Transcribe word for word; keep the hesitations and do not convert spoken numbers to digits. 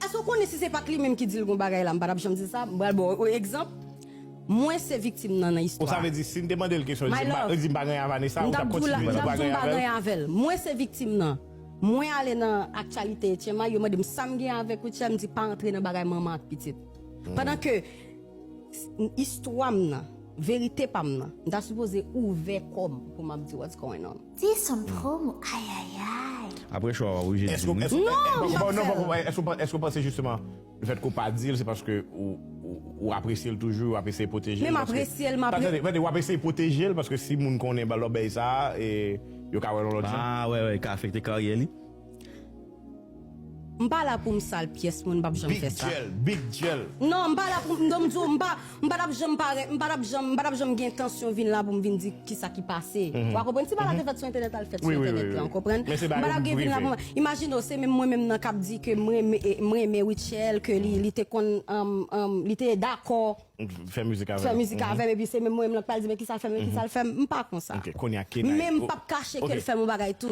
Èske w konnen si se pa t li menm ki di l gon bagay la, m pa t ap janm di sa? M pral ba w egzanp. Mwen se viktim nan nan istwa. Ou sa vle di, si m te mande l kesyon, li di m pa, li di m pa gen a Vanessa, ou t ap kontinye di m pa gen avè l? Mwen se viktim nan. Mwen ale nan aktyalite Etchenmay, yo mande m sa m gen avèk Rutshelle, m di pa antre nan bagay manman ak pitit. Pandan ke s- istwa m nan, verite pa m nan, m ta sipoze ouvè kò m pou m ap di what's going on. Dis un promo, ayayay. Apre chwa w ap oblije di Èske wi. èske- Non, èske- m p ap non, fè non, l. èske w pa- èske w panse jisteman le fèt ke w pa di l, se paske ou, ou, ou apresye l toujou, w ap eseye pwoteje l? Men m paske- apresye l, m apre- Tande, tande, w ap eseye pwoteje l paske si moun konnen ba lòbèy sa a, e yo ka wè l yon lòt jan. Ah, wè, wè, ka afekte karyè li. M pa la pou m sal pyès moun, m p ap janm Big fè sa. Gel, Big Gel. Non, m pa la pou m, m di w, m pa, m pa t ap janm pare, m pa t ap janm, m pa t ap janm gen entansyon vin la pou m vin di kisa ki pase. Ou a konprann? Si bagay la te fèt sou entènèt la, l fèt sou Wi, wi, entènèt wi, la, wi. Ou konprann? Men se M pa t ap bagay gen vin la pou prive. m. Imajine w, se menm mwen menm nan k ap di ke m renmen, e, m renmen Rutshelle, ke li, li te konn, um, um, li te dakò Fè mizik avè fè l. mizik avè m, epi se menm mwen menm nan k pral di, men kisa l fè m, men kisa l fè m, m pa konsa. Ok, konya Kenay. Men m p ap kache ke l fè m yon bagay tou.